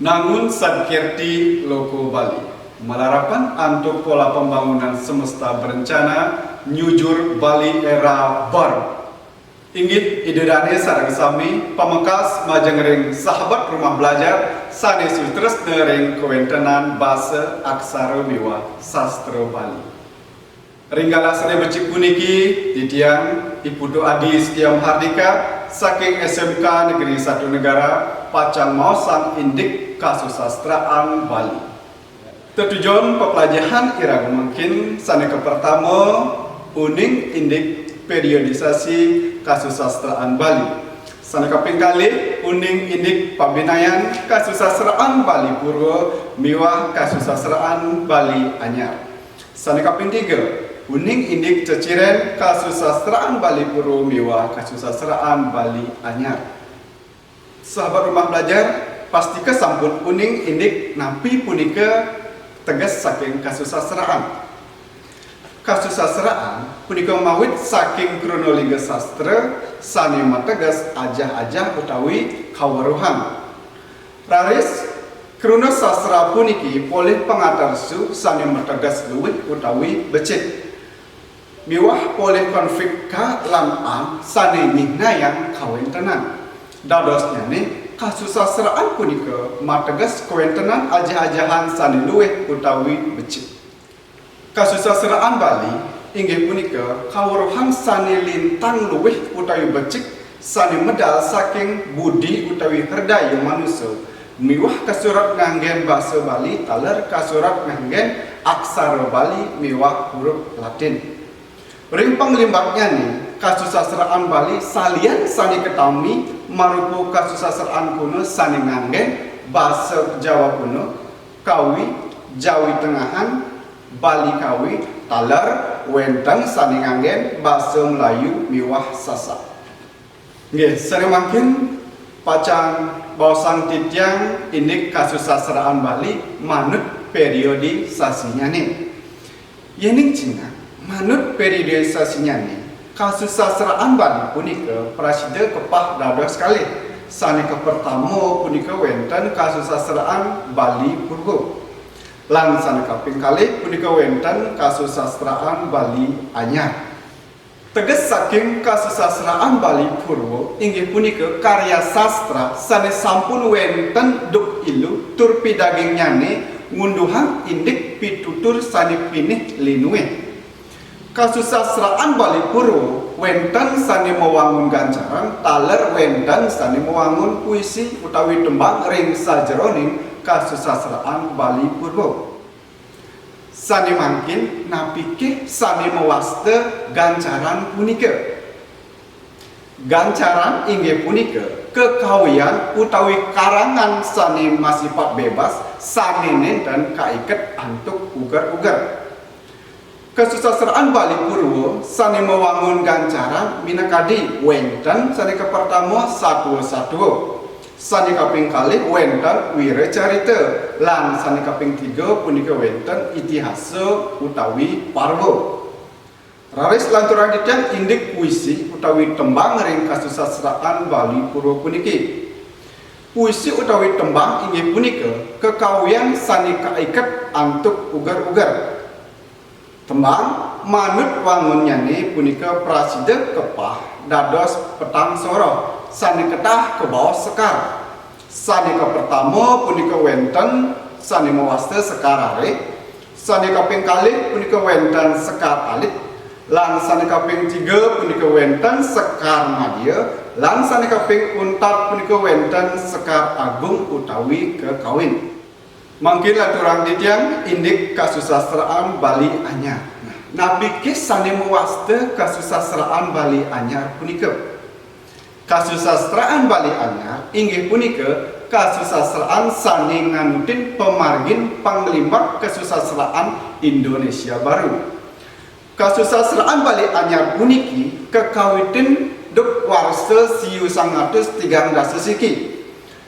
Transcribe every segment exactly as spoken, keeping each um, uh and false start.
Nangun Sadkirti Loko Bali, malarapan antuk pola pambangunan semesta berencana nyujur Bali era baru. Inggih Ida Dane sareng sami pamekas majeng ring sahabat rumah belajar sane sutresna ring kawentenan basa, aksara miwah sastra Bali. Ring galah sane becik puniki, titiang, I Putu Adi Setia Mahardika, saking S M K Negeri Satu Negara, pacang maosang indik kasusastraan Bali. Tetujon peplajahan iraga mangkin sane kapertama, uning indik periodisasi kasusastraan Bali. Sane kaping kalih, uning indik pabinayan kasusastraan Bali Purwa miwah kasusastraan Bali Anyar. Sane kaping tiga, uning indik ceciren kasusastraan Bali Purwa miwah kasusastraan Bali Anyar. Sahabat rumah belajar, pastika sampun uning indik napi punika teges saking kasusastraan. Kasusastraan punika mawit saking kruna lingga sastra sane mateges ajah-ajah utawi kaweruhan. Raris, kruna sastra puniki polih pangatersu sane mateges luih utawi becik, miwah polih konflik ka lan an sane nyihnayang kawentenan. Dadosnyane, kasusastraan punika mateges kawentenan ajah-ajahan sane luih utawi becik. Kasusastraan Bali inggih punika kaweruhan sane lintang luih utawi becik sane medal saking budi utawi herdaya manusa miwah kasurat nganggen basa Bali taler kasurat nganggen aksara Bali miwah huruf Latin. Ring panglimbaknyane, kasusastraan Bali salian sane katami marupa kasusastraan kuna sane nganggen basa Jawa kuna, Kawi, Jawi Tengahan, Bali Kawi, taler wenten sane nganggen basa Melayu miwah Sasak. Nggih, sane mangkin pacang baosang titiang indik kasusastraan Bali manut periodisasinyane. Yening cingak, manut periodisasinyane, kasusastraan Bali punika prasida kepah dados kalih. Sane kapertama punika wenten kasusastraan Bali Purwa. Lan sane kaping kalih punika wenten kasusastraan Bali Anyar. Teges saking kasusastraan Bali Purwa inggih punika karya sastra sane sampun wenten duk ilu tur pidagingnyane ngunduhang indik pitutur sane pinih linuih. Kasusastraan Bali Purwa wenten sane mawangun gancaran taler wenten sane mawangun puisi utawi tembang ring sajeroning kasusastraan Bali Purwa. Sane mangkin, napike sane mawasta gancaran punika? Gancaran inggih punika kekawian utawi karangan sane masipat bebas, sane nenten kaiket antuk uger-uger. Kasusastraan Bali Purwa sane mawangun gancaran minakadi wenten sane kapertama satua-satua, sane kaping kalih wenten wiracarita, lan sane kaping tiga punika wenten itihasa utawi parwa. Raris lanturang titiang indik puisi utawi tembang ring kasusastraan Bali Purwa puniki. Puisi utawi tembang inggih punika kekawian sane kaiket antuk uger-uger. Tembang manut wangunnyane punika prasida kepah dados petang soroh sane ketah kabaos sekar. Sane kapertama punika wenten sane mawasta Sekar Arif, sane kaping kalih punika wenten Sekar Alit, lan sane kaping tiga punika wenten Sekar Madya, lan sane kaping untat punika wenten Sekar Agung utawi Kekawin. Mangkin lanturang titiang indik kasusastraan Bali Anyar. Nah, napike sane mawasta kasusastraan Bali Anyar punika? Kasusastraan Bali Anyar inggih punika kasusastraan sane nganutin pamargin panglimbak kasusastraan Indonesia Baru. Kasusastraan Bali Anyar puniki kakawitin duk warsa siu sangatus tigang dasa siki.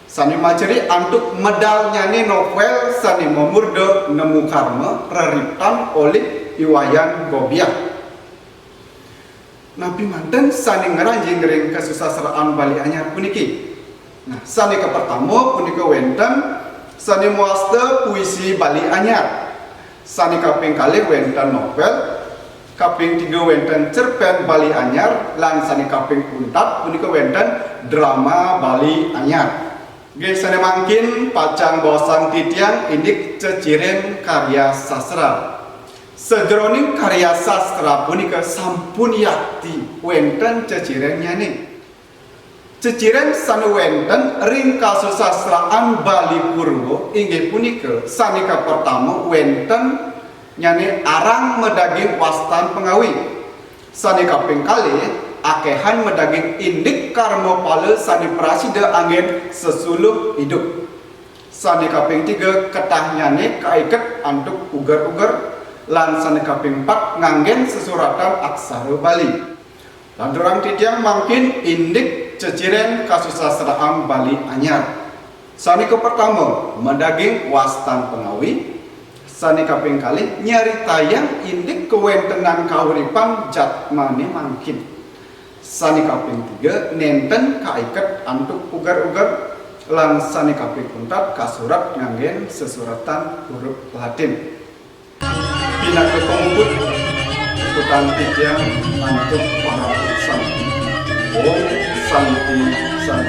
Sane macerik antuk medalnyane novel sane mamurda Nemu Karma reriptan olih I Wayan Gobiah. Napi manten sane ngranjing ring kasusastraan Bali Anyar puniki? Nah, sane kapertama punika wenten Sané mawasta puisi Bali Anyar. Sané kaping kalih wénten novel, kaping tiga wénten cerpén Bali Anyar, lan sané kaping untat punika wénten drama Bali Anyar. Nggih, sané mangkin pacang baosang titiang indik ceciren karya sastra. Sajeroning karya sastra punika sampun yakti wénten cecirennyané. Ceciren sané wénten ring kasusastraan Bali Purwa inggih punika sané kapertama wéntennyané arang madaging wastan pangawi. Sané kaping kalih akéhan madaging indik karma pala sané prasida anggén sesuluh idup. Sané kaping tiga ketahnyané kaiket antuk uger-uger, lan sané kaping pat nganggén sesuratan aksara Bali. Lanturang titiang mangkin indik ceciren kasusastraan Bali Anyar. Sané kapertama, madaging wastan pangawi. Sané kaping kalih, nyaritayang indik kawéntenan kauripan jatmané mangkin. Sané kaping tiga, nénten kaiket antuk uger-uger, lan sané kaping untat kasurat nganggén sesuratan huruf Latin. Pinaka pamuput, puputang titiang antuk parama santi. Om Santi, Santi.